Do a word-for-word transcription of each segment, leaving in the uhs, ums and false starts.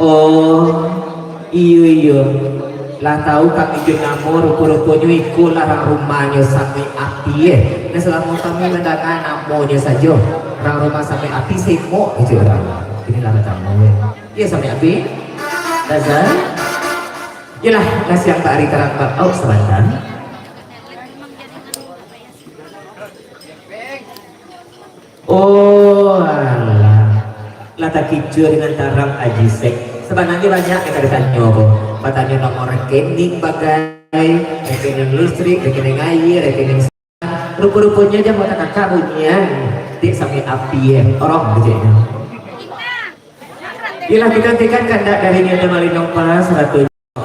Oh, iyo, iyo. Lah tahu kami jo namo, rupo-ruponyo iko lah rang rumahnyo Sami Api, eh. Nah, salamo kami mandanga namonyo sajo, rang rumah Sami Api semok jo urang. Iko lah batamu, eh. Iyo, Sami Api. Bazar. Iyolah, nasiang tak ari tarang bak au sabanta. Oh, alah. Lah takicuah dengan tarang Aji Sek. Sabananyo banyak nan ka ditanyo ko. Batanyo nomor rekening bagai, rekening listrik, rekening aia, rekening sa-, rupo-ruponyo jan buek kakak bunyian. Dik Sami Api, eh. Orong keceknyo. Iyolah, kito nantikan kandak dari Nyonya Malino Pas, Ratu.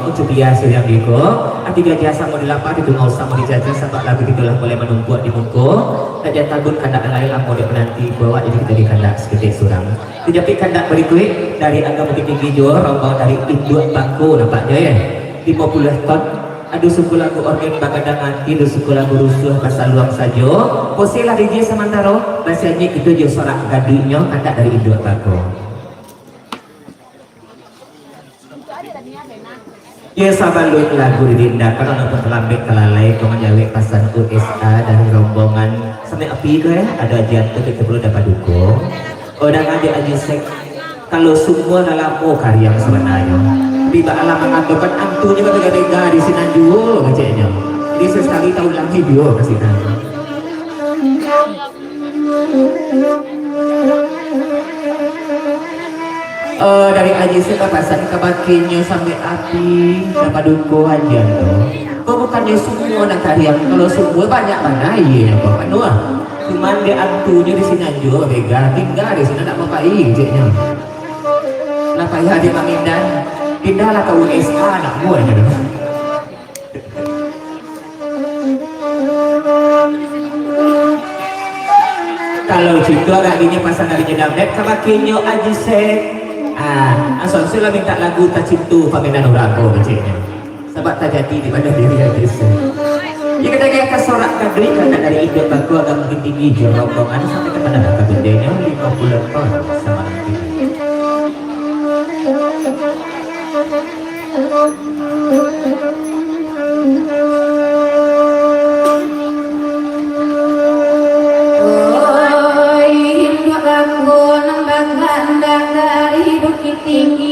Cubiah siriang biko, ati gajah samo dilapah, ditungau samo dijaji, sabab lagu kito lah mulai manumpuak di muko. Nak jan tabun kandak nan lain, lamo dek mananti, bawa jadi kito di kandak saketek surang. Dijapik kandak barikuik dari Agam Bukittinggi juo, rombongan dari Induak Bako nampaknyo, yo. Limo puluah ton, ado suku lagu orgen bagadang ati, ado suku lagu rusuah basaluang sajo. Posilah D J samantaro, basianyik kito jo sorak gaduiknyo, kandak dari Induak Bako. Yo, sabalun lagu dirindakan, walaupun talambek talalai, ko manjawek pasan U S A dari rombongan Sami Api ko, eh, ado ajian tu kito perlu dapat dukung. Odang adik Aji Sek, kalau sumua lah lamo kariang sabananyo. Tapi baalah mangatokan antunyo batega-tega di sinan juo, keceknyo. Jadi, sasakali taulangi juo ka sinan. Eh, dari Aji Sek bapasan ka bakinyo Sami Api, nan paduko ajian tu. Ko bukannyo sumua nan kariang, kalau sumua banyak bana, iyo, nyo ko, anu ah. Cuman dek antunyo di sinan juo bega, tingga di sinan nak bapai, keceknyo. Lah payah dek Mang Indan, pindahlah ka U S A, nak buek nyo tu. Kalau cinto agak dinyo pasang dari Jedamdet ka bakinyo Aji Sek. Ah, Aji Sek lah mintak lagu Tacinto Pamenan Urang ko, keceknyo. Sabab tajadi di bana diri Aji Sek. Yo, kito ka sorak gaduik kandak dari Induak Bako, Agam Bukittinggi jo rombongan sampai ka tanah ka bundenyo limo puluah ton samalam. Oi, Induak Bako nan bakandak dari Bukittinggi.